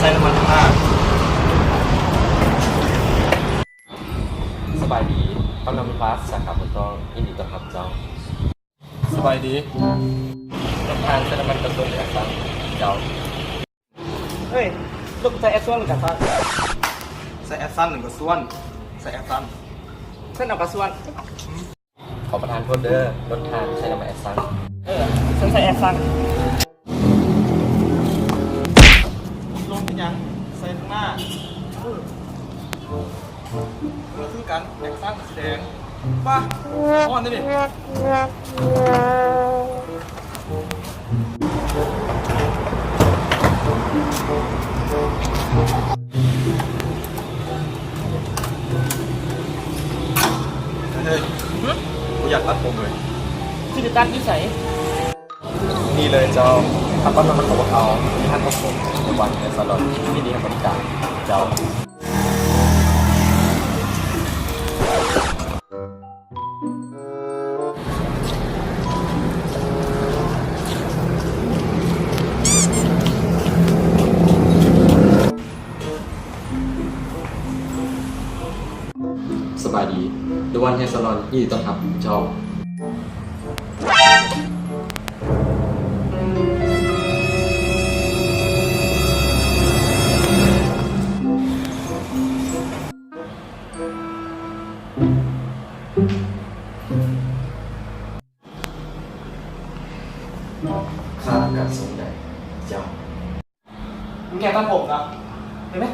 ໃສ່ນ້ຳມັນທາດ. ສະບາຍດີ, ປ້ຳນ້ຳມັນທາດ ສາຂາເມືອງທອງ ຍິນດີຕ້ອນຮັບເຈົ້າ. ສະບາຍດີ, ລົດທ່ານໃສ່ນ້ຳມັນກາຊວນ ຫຼື ແອັດຊັນເຈົ້າ? ເອີຍ, ລົດໃສ່ແອັດຊວນ ຫຼື ກາຊວນ? ໃສ່ແອັດຊັນ ຫຼື ກາຊວນ? ໃສ່ແອັດຊັນ. ເຊີນເອົາກາຊວນ. ຂໍປະທານໂທດເດີ, ລົດທ່ານໃສ່ນ້ຳມັນແອັດຊັນ. ເອີ, ເຊີນໃສ່ແອັດຊັນ. ລົມເປັນຫຍັງ? ໃສ່ທາງໜ້າ. ເອີ ຄືກັນ, ແອັກຊັນ ສີແດງ. ປະ, ຮ້ອນເດ້ນີ້. ເຮີ້ຍ, ບໍ່ຢາກຕັດຜົມເລີຍ. ຊິໄປຕັດຢູ່ໃສ? ນີ້ເລີຍເຈົ້າ, ຖ້າປ້ຳນ້ຳມັນຂອງພວກເຮົາ ມີຮ້ານຕັດຜົມ ເດວັນ ເຮຊາລອນ ຍິນດີໃຫ້ບໍລິການເຈົ້າ. ສະບາຍດີ, ເດວັນ ເຮຊາລອນ ຍິນດີຕ້ອນຮັບເຈົ້າ. ຄ່າການສົ່ງໄດ້ເຈົ້າ. ແກຕັດຜົມນະ ເຫັນໄໝ?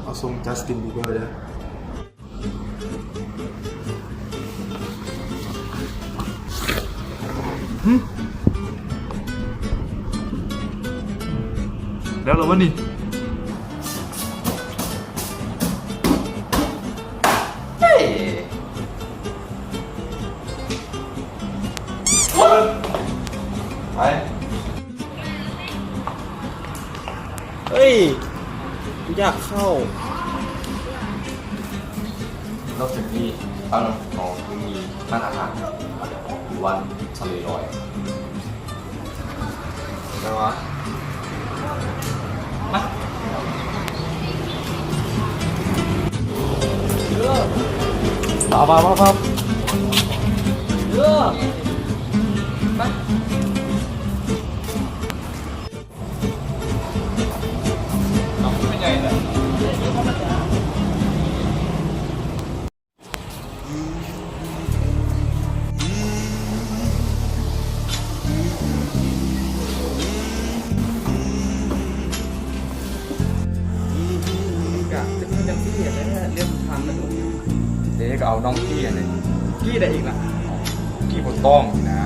ເອົາຊົງຈັສຕິນ ບີເບີ ເດີ. ຫຶ? ແລ້ວລະວະນີ້? ເຮີ້ຍ ໄປ. ເອີຍ ກູຢາກເຂົ້າ. ນອກຈາກນີ້ ທາງເຮົາຍັງມີຮ້ານອາຫານ ເດີວັນ ທະເລລອຍ. ໄປວະ ມາ ເດີ ມາ ມາ ມາ ມາ ເດີ ມາ. ກະຈະເປັນຈັ່ງຊີ້ແຫຼະ ເລື່ອງທາງນະ. ເດ້ ກະເອົານ້ອງກີ້ຫັ້ນເດ້. ກີ້ໃດອີກລະ? ກີ້ບໍ່ຕ້ອງນີ້ນະ.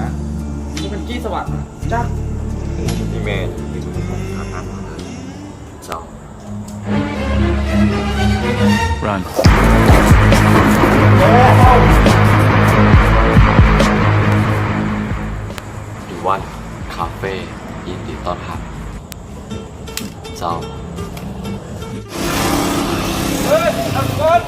ບໍ່ແມ່ນກີ້ສະຫວັດນະ. ຈັກ ອີ່ແມ່ ເຈົ້າ. Run. ເດວັນ ຄາເຟ ຍິນດີຕ້ອນຮັບເຈົ້າ. ເຮີ້ຍ ອັນກ່ອນ.